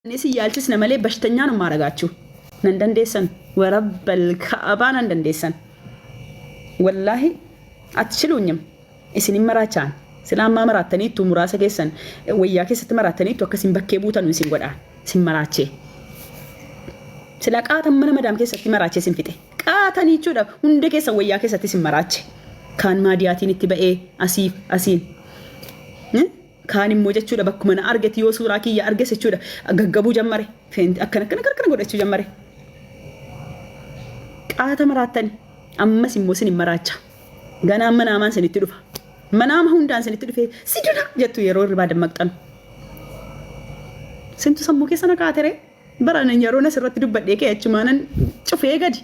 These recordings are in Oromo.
Isin yaalchisna malee bashtanyaa nu maaragaachuu nan dandeessan, warabbal ka'abaa nan dandeessan. Wallaahi atchiluunyam isin hin maraachaan. Silaa ammaa maraattaniittu, muraasa keessan wayyaa keessatti maraattaniittu, akka isin bakkee buutanu isin godhaan isin maraachee. Silaa qaatan mana madaam keessatti maraachee isin fixe. Qaatanii jechuudha, hunda keessan wayyaa keessatti isin maraache. Kaan maadiyaatiin itti ba'ee asiif asiin. Kaan immoo jechuudha bakkuma na argeti, yoo suuraa kiyya arges jechuudha, gaggabuu jammare. Feenti akkana akkana akkana godhachuu jammare. Qaata maraattani. Ammas immoo isin hin maraacha. Ganaan manaamaan isinitti dhufa. Manaama hundaan isinitti dhufee si duna jettu yeroo hirribaa dammaqxanu. Sintu sammuu keessa na kaatere. Bara anan yeroo asirratti dubbadhee ka'e achumaanan cufee gadi.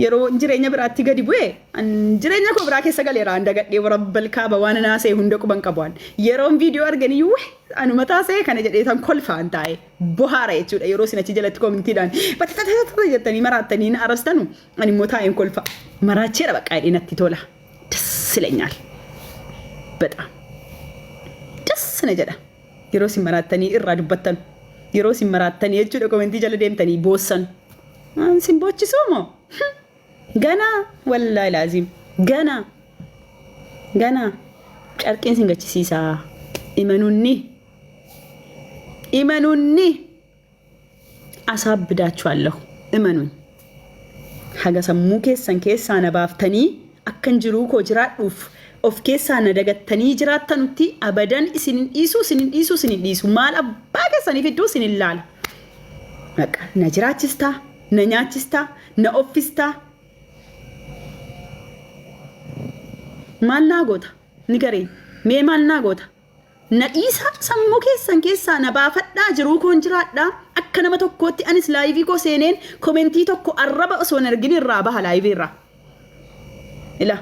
Yeroo jireenya biraatti gadi bu'e, an jireenya koo biraa keessa galeera, an dagadhee warabbal kaaba waan naasa'e hunda quban qabu an. Yeroon viidiyoo arganii weh anuma taasa'e kana jedhee tan kolfaan taa'e bohaara jechuudha. Yeroo isin achi jalatti koomentiidhaan batatatata jettanii maraattanii na arrabsitanu, ani immoo taa'een kolfa. Maraacheera baqqaa jedhee natti tola. Das ይለኛል። በጣም ደስ na jedha. Yeroo isin maraattanii irraa dubbattan, yeroo isin maraattanii jechuudha komentii jala deemtanii boossan, isin boochisuu moo ganaa, wallaahi laaziim, ganaa ganaa carqiin isin gachisiisaa. Imanunni imanunni asaabbidaachuu እመኑኝ. Haga sammuu keessan keessaa na baaftanii akkan jiruu koo jiraadhuuf of keessaa na dagattanii jiraattanutti abadan isin hin dhiisuu, isin hin dhiisuu, isin hin dhiisu. Maal abbaa keessaniif iddoo isin hin laala. Baqa na jiraachistaa, na nyaachistaa, na offistaa. Maal naa goota? Ni gareen. Mee maal naa goota? Na dhiisaa, sammuu keessan keessaa na baafadhaa, jiruu koon jiraadhaa. Akka nama tokkootti anis live koo seeneen komentii tokko arraba osoo hin argin irraa baha live irraa. Ila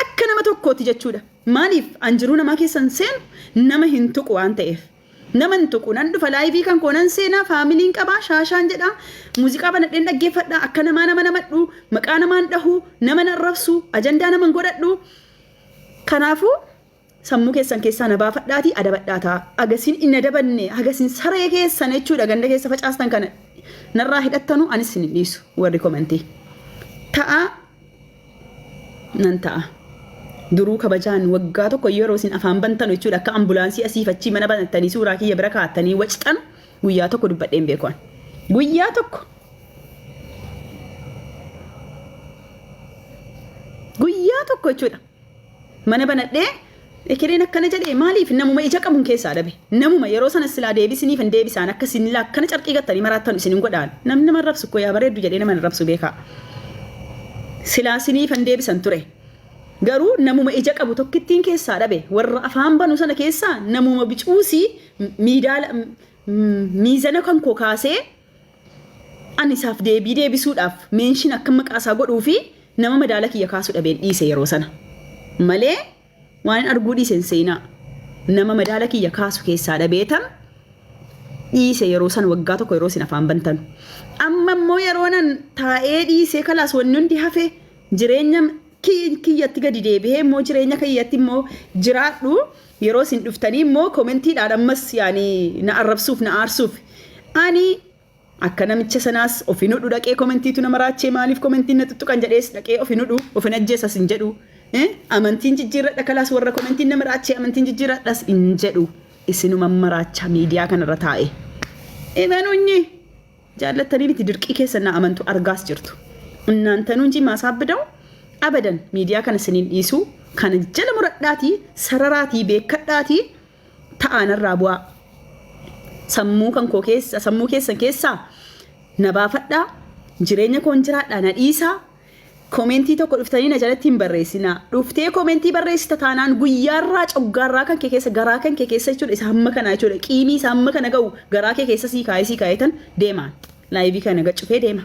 akka nama tokkooti jechuudha. Maaliif an jiruu namaa keessan seenu nama hin tuqu waan ta'eef. Nama hin tuqu, nan dhufa live kan koo nan seenaa, familyn qabaa, shaashaan jedhaa, muuziqaa banadheen dhaggeeffadhaa, akka namaa nama namadhu, maqaa namaan dhahu, nama nan rabsu, ajandaa nama hin godhadhu. Kanaafuu sammuu keessan keessaa na baafadhaatii adabadhaa ta'a. Agasin hin adabanne, agasin saree keessan jechuudha ganda keessa facaastan kana narraa hidhattanu, anis hin dhiisu warri komentii. Ta'a nan ta'a. Duruu kabajaan waggaa tokko yeroo isin afaan bantanu jechuudha akka ambulaansii asiif achii mana banattanii suuraa kiyya bira kaa'attanii wacxan, guyyaa tokko dubbadheen beekuan. Guyyaa tokko. Guyyaa tokko jechuudha. Mana banadhee ekereen akkana jedhee, maaliif namuma ija qabuun keessaa dhabe. Namuma yeroo sana silaa deebisiniif hin deebisaan, akka isin akkana carqii gattanii maraattan isin hin godhaan. Namni nama rabsu koo yaa bareeddu jedhee nama hin rabsu beekaa. Silaa isiniif hin deebisan ture. Garuu namuma ija qabu tokkittiin keessaa dhabe, warra afaan banu sana keessaa namuma bicuusii miidaala miizana kan koo kaasee ani isaaf deebii deebisuudhaaf mention akka maqaa isaa godhuu fi nama madaala kiyya kaasu dhabeen dhiise yeroo sana. Malee waan hin arguu dhiisen seenaa. Nama madaala kiyya kaasu keessaa dhabeetan dhiise yeroo sana waggaa tokko yeroo isin afaan bantanu. Amma immoo yeroo nan taa'ee dhiisee kalaas wanni hundi hafe, jireenya kiyyatti gadi deebi'ee immoo jireenya kiyyatti immoo jiraadhu, yeroo isin dhuftanii immoo komentiidhaan ammas yaani na arrabsuuf na aarsuuf, ani akka namicha sanaas of hin hudhu dhaqee komentiitu nama raachee, maaliif komentiin na tuttuqan jedhees dhaqee of hin hudhu, of hin ajjeesas hin jedhu. Amantiin jijjiirradha kalaas, warra komentiin nama raachee amantiin jijjiirradhas hin jedhu. Isinuma maraacha miidiyaa kanarra taa'e. Imanunyi jaallattanii miti, dirqii keessan na amantu argaas jirtu. እናንተኑ እንጂ ማሳብደው abadan miidiyaa kana isiniin dhiisuu kana jala muradhaatii sararaatii beekadhaatii ta'aanarraa bu'aa. Sammuu kan koo keessa, sammuu keessan keessaa na baafadhaa, jireenya koon jiraadhaa, na dhiisaa. Komentii tokko dhuftanii na jalatti hin barreessinaa. Dhuftee komentii barreessita taanaan guyyaarraa coggaarraa kan kee keessa, garaa kan kee keessa jechuudha, isa hamma kanaa jechuudha, qiimii isa hamma kana ga'u garaa kee keessa sii kaa'ee sii kaa'eetan deemaan. Live kana gaccufee deema.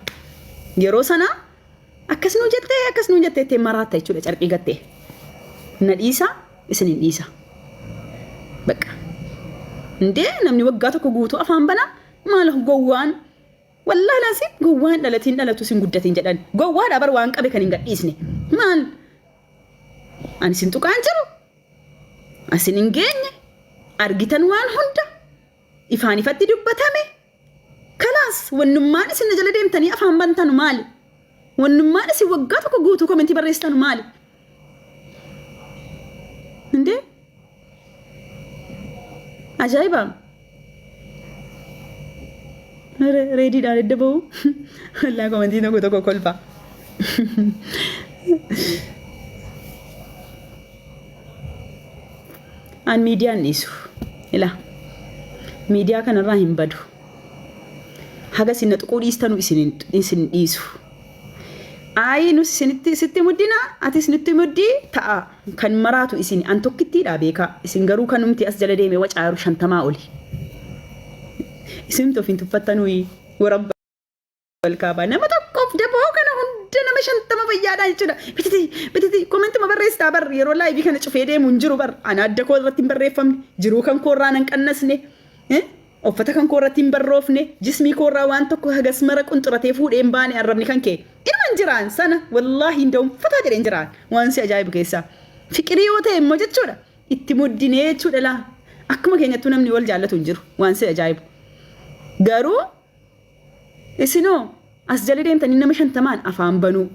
Yeroo sana akkas nuu jettee, akkas nuu jettee ittiin maraatta jechuudha carqii gattee. Na dhiisaa, isin hin dhiisa. Bakka. Indee namni waggaa tokko guutuu afaan banaa maal gowwaan, wallaahi laasiin gowwaan dhalatiin dhalatu sin guddatin jedhan. Gowwaadha bar waan qabe kan hin gadhiisne. Maal? Ani sin tuqaan jiru. Asin hin geenye. Argitan waan hunda. Ifaan ifatti dubbatame. Khalaas wannummaan isin na jala deemtanii afaan bantanu maali? Wannummaan isin waggaa tokko guutuu komentii barreessitanu maali? Indee? Ajaa'iba! Reediidhaan edda ba'u. Wallaa komentii tokko tokko kolfa. An miidiyaan dhiisu. Ilaa. Miidiyaa kanarraa hin badu. Haga isin na tuquu dhiistanu isin dhiisu. Ayi nus isinitti sitti muddina atis nutti muddii ta'a kan maraatu isin an tokkittiidha beekaa isin garuu kanumti as jala deeme wacaaru shantamaa oli. Isinumti ofiin tuffattanuyi warabba walkaabaa nama tokkoof daboo kana hunda nama 50 fayyaadhaan jechuudha. Bititi bititi komentuma barreessitaa bar yeroo laayivii kana cufee deemu hin jiru bar ana adda koo irratti hin barreeffamne jiruu kan koo irraa nan qannasne. Uffata kan koo irratti hin barroofne, jismii koo irraa waan tokko hagas mara qunxuratee fuudhee hin baane arrabni kan kee. Inuman jiraan sana wallaahi inda'um fataa jedheen jiraan waan si ajaa'ibu keessaa. Fiqirii yoo ta'e immoo jechuudha itti muddinee jechuudha laa. Akkuma keenyattuu namni wal jaallatu hin jiru waan si ajaa'ibu. Garuu isinoo as jala deemtanii nama 50n afaan banuu.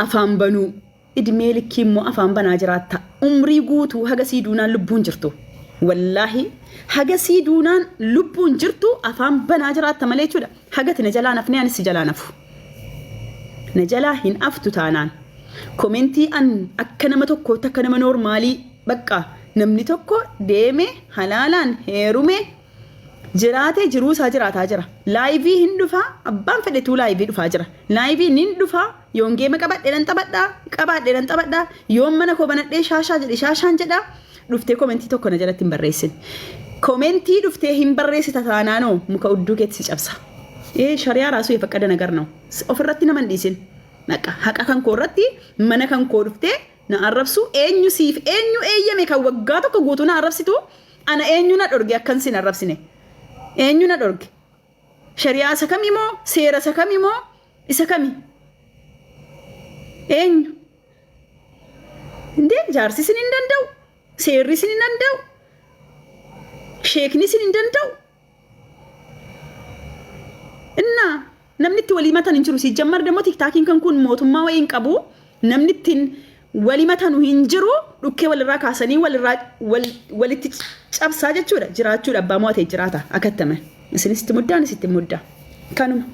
Afaan banuu. Idmee likkii immoo afaan banaa jiraatta. Umrii guutuu haga sii duunaan lubbuun jirtu. Wallaahi haga sii duunaan lubbuun jirtu afaan banaa jiraatta malee jechuudha. Haga ati na jalaa nafnee anis si jalaa nafu. Na jalaa hin aftu taanaan. Komentii an akka nama tokkootti akka nama noormaalii bakka namni tokko deeme halaalaan heerume Jiraatee jiruu isaa jiraataa jira. Laayivii hin dhufaa abbaan fedhetuu laayivii dhufaa jira. Laayivii nin dhufaa yoon geema qabadhe nan taphadha qabaadhe nan taphadha yoon mana koo banadhee shaashaa jedhe shaashaan jedha dhuftee komentii tokko na jalatti hin barreessin. Komentii dhuftee hin barreessita taanaanoo muka udduu keetti si cabsa. Ee shari'aa raasuu yefaqqada nagar ነው. Ofirratti nama hin dhiisin. Naqa haqa kan koo irratti mana kan koo dhuftee na arrabsuu eenyu siif eenyu eeyyame kan waggaa tokko guutuu na arrabsitu ana eenyu na dhorge akkan sin arrabsine eenyu na dhorge shari'aa isa kami moo seera isa kami moo isa kami eenyu indee jaarsi sin hin danda'u seerri sin hin danda'u sheekni sin hin danda'u Innaa namni itti walii matan hin jiru. Sijjammar ደግሞ tiktaakiin kan kun mootummaa wayii hin qabu. Namni ittiin walii matanu hin jiru. Dhukkee walirraa kaasanii walirraa walitti cabsaa jechuudha. Jiraachuudha abbaa mo'atee jiraata akattame. Isinis itti muddaa anis itti muddaa. Kanuma.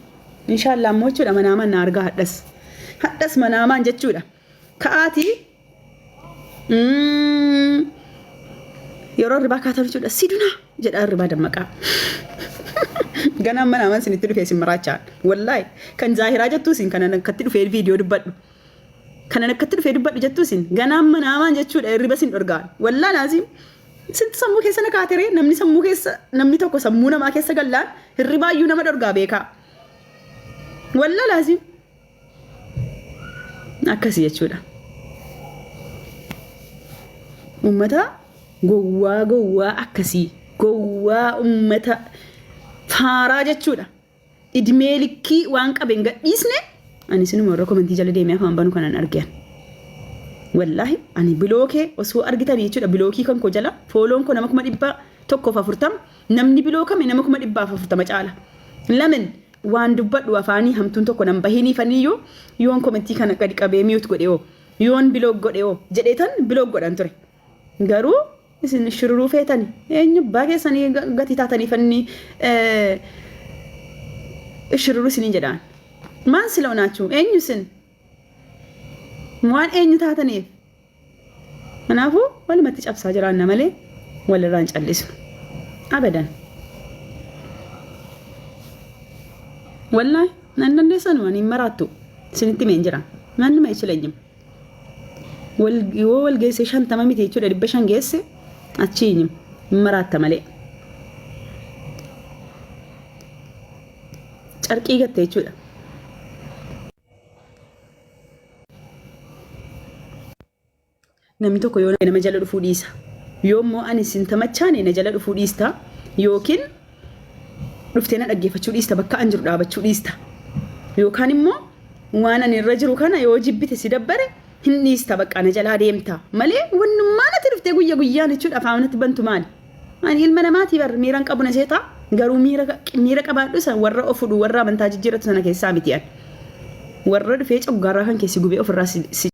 Inshaallah immoo jechuudha manaamaan na argaa hadhas. Hadhas manaamaan jechuudha. Ka'aatii Yeroo hirribaa kaatan jechuudha si dunaa jedhaa hirribaa dammaqaa. Ganaan mana aman isinitti dhufee isin maraachaa. Wallaahi kan zaahiraa jettuu isin kanan akkatti dhufee viidiyoo dubbadhu. Kanan akkatti dhufee dubbadhu jettuu isin ganaan mana aman jechuudha hirriba isin dhorgaan. Wallaahi laazim isintu sammuu keessa na kaateree namni sammuu keessa namni tokko sammuu namaa keessa gallaan hirribaayyuu nama dhorgaa beekaa. Wallaahi laazim. Akkasi jechuudha. Uummata gowwaa gowwaa akkasii gowwaa uummata faaraa jechuudha. Idmee likkii waan qabe hin gadhiisne ani isinuma warra komentii jala deemee afaan banu kanan argeen. Wallaahi ani bilookee osoo argitanii jechuudha bilookii kan koo jala fooloon koo nama 140,000 namni bilookame nama 400,000 caala. Lamin Waan dubbadhu afaanii hamtuun tokko nan bahiniifaniyyuu yoon komentii kana gadi qabee mute godhe hoo yoon block godhe hoo jedheetan block godhan ture. Garuu isin shururuu feetani eenyu abbaa keessanii gatii taataniifanni shururuu isiniin jedhaan. Maan sila onaachuu eenyu isin waan eenyu taataniif. Kanaafuu walumatti cabsaa jiraanna malee walirraa hin callisnu. Abadan. Wallaahi nan dandeessanu ani hin maraattu isinitti himeen jira. Mannuma ichilenyim. Wal yoo wal geesse 50 miti jechuudha 500 geesse achii hin maraatta malee. Carqii gatte jechuudha. Namni tokko yoo nama jala dhufuu dhiisa. Yoo immoo ani sin tamachaane na jala dhufuu dhiista yookiin dhuftee na dhaggeeffachuu dhiista bakka an jiru dhaabachuu dhiista. Yookaan immoo waan ani irra jiru kana yoo jibbite si dabbare hin dhiista bakka na jalaa deemta malee wannummaan ati dhuftee guyya guyyaan jechuudha afaan natti bantu maali? Ani ilma namaatii bar miiran qabu na seetaa? Garuu miira miira qabaadhu isa warra of fudhu warra amantaa jijjiirratu sana keessaa miti an. Warra dhufee coggaarraa kan keessi gubee ofirraa si si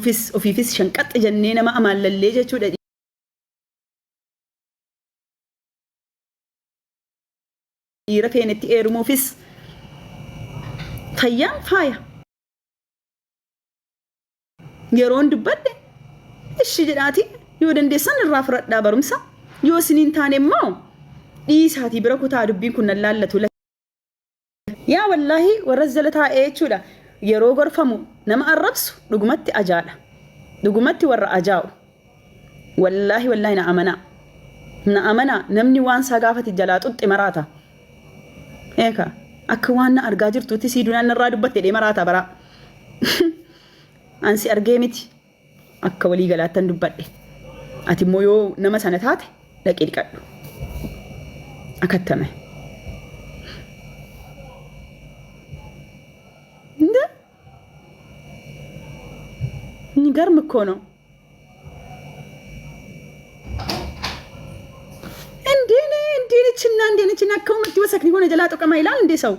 ofis ofiifis shanqaxxi jennee nama amaallallee jechuudha. Dhiira feenetti eerumuufis fayyaan faaya. Yeroon dubbadhe ishi jedhaati yoo dandeessan irraa fudhadhaa barumsa yoo isiniin taane immoo dhiisaatii bira kutaa dubbiin kun nan laallatu. Yaa wallaahi warra jala taa'ee jechuudha yeroo gorfamu nama arrabsu dhugumatti ajaadha. Dhugumatti warra ajaa'u. Wallaahi wallaahi na amanaa. Na amanaa namni waan isaa gaafate jalaa xuxxe maraata. Eeka akka waan na argaa jirtuutti sii dunaan narraa dubbatte jedhee maraata baraa. An si argee miti akka walii galaattan dubbadhe. Ati immoo yoo nama sana taate dhaqii dhiqadhu. Akattame. እንደ የሚገርም እኮ ነው። እንዴ እንዴ ነችና እንዴ ነችና akkamitti wasakni kun jalaa tuqama ilaal እንዴ ሰው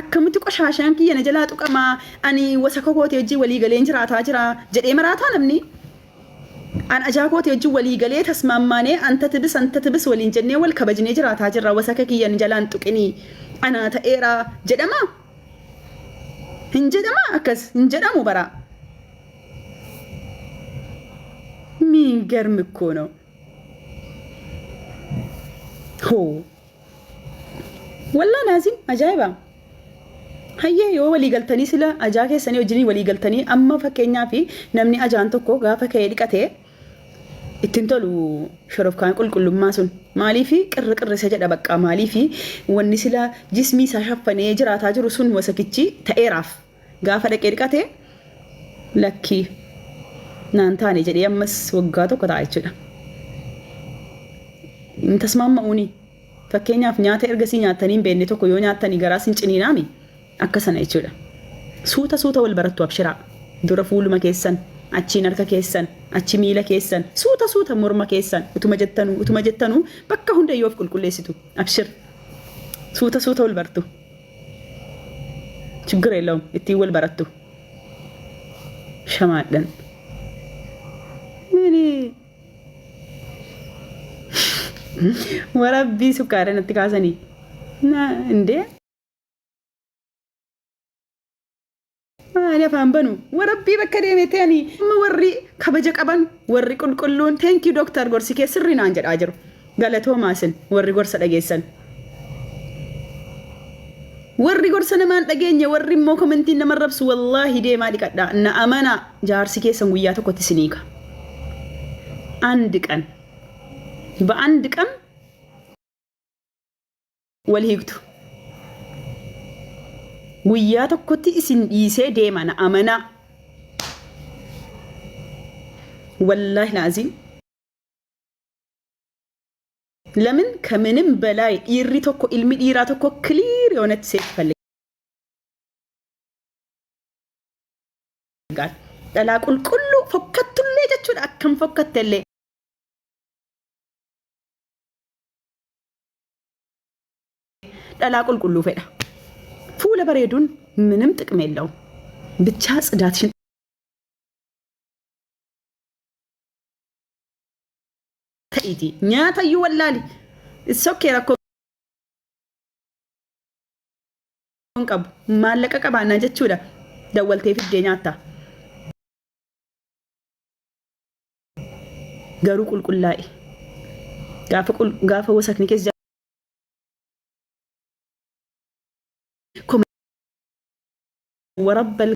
akkamitti qoshaashaan kiyya na jalaa tuqama ani wasaka kootee wajjin walii galeen jiraataa jira jedhee maraataa namni an ajaa kootee wajjin walii galee tasmaammaanee anta tibis anta tibis waliin jennee wal kabajnee jiraataa jirra wasaka kiyya na jalaan tuqinii anaa ta'eera jedhama hin jedhama akkas hin jedhamu bara የሚገርም እኮ ነው። ሆ wallaa naazim ajaa'iba. Hayyee yoo walii galtanii sila ajaa keessanii wajjin walii galtanii amma fakkeenyaaf namni ajaan tokko gaafa ka'ee dhiqatee ittiin tolu shorofkaan qulqullummaa sun maaliifi qirri qirrisa jedha bakka maaliifi wanni sila jismii isaa shaffanee jiraataa jiru sun wasakichi ta'eeraaf gaafa dhaqee dhiqate lakkii naan taane jedhee ammas waggaa tokko ta'a jechuudha. Hin tasmaamma'uuni. Fakkeenyaaf nyaata ergasii nyaattanii hin beekne tokko yoo nyaattanii garaa sin ciniinaami akka sana jechuudha. Suuta suuta wal barattu abshiraa. Dura fuuluma keessan, achiin harka keessan, achi miila keessan, suuta suuta morma keessan utuma jettanuu utuma jettanuu bakka hunda yoo of qulqulleessitu abshir. Suuta suuta wal bartu. ችግር የለውም ittiin wal barattu. Shamaadhan. Mini warabbii sukkaara natti kaasanii. Na indee maali afaan banu warabbii bakka deeme ta'anii amma warri kabaja qaban warri qulqulluun thank you doctor gorsi kee sirrii naan jedhaa jiru. Galatoomaa isin warri gorsa dhageessan. Warri gorsa namaan dhageenye warri immoo commentiin nama rabsu wallaahi deemaa dhiqadhaa na amanaa jaarsi keessan guyyaa tokkotti isiniika. አንድ ቀን በአንድ ቀን wal hiiktu. Guyyaa tokkotti isin dhiisee deema na amanaa. Wallaahi laaziim. ለምን ከምንም በላይ dhiirri tokko ilmi dhiiraa tokko clear የሆነች ሴት ይፈልጋል። Dhalaa qulqulluu fokkatullee jechuudha akkam fokkattellee. Dhalaa qulqulluu fedha. Fuula bareeduun ምንም ጥቅም የለውም። ብቻ ጽዳትሽን ta'iiti nyaata iyyuu wallaali. It's okay rakkoo hin qabu. Maallaqa qabaannaa jechuudha. Dawwaltee fiddee nyaatta. Garuu qulqullaa'e. Gaafa gaafa wasakni keessa warabbal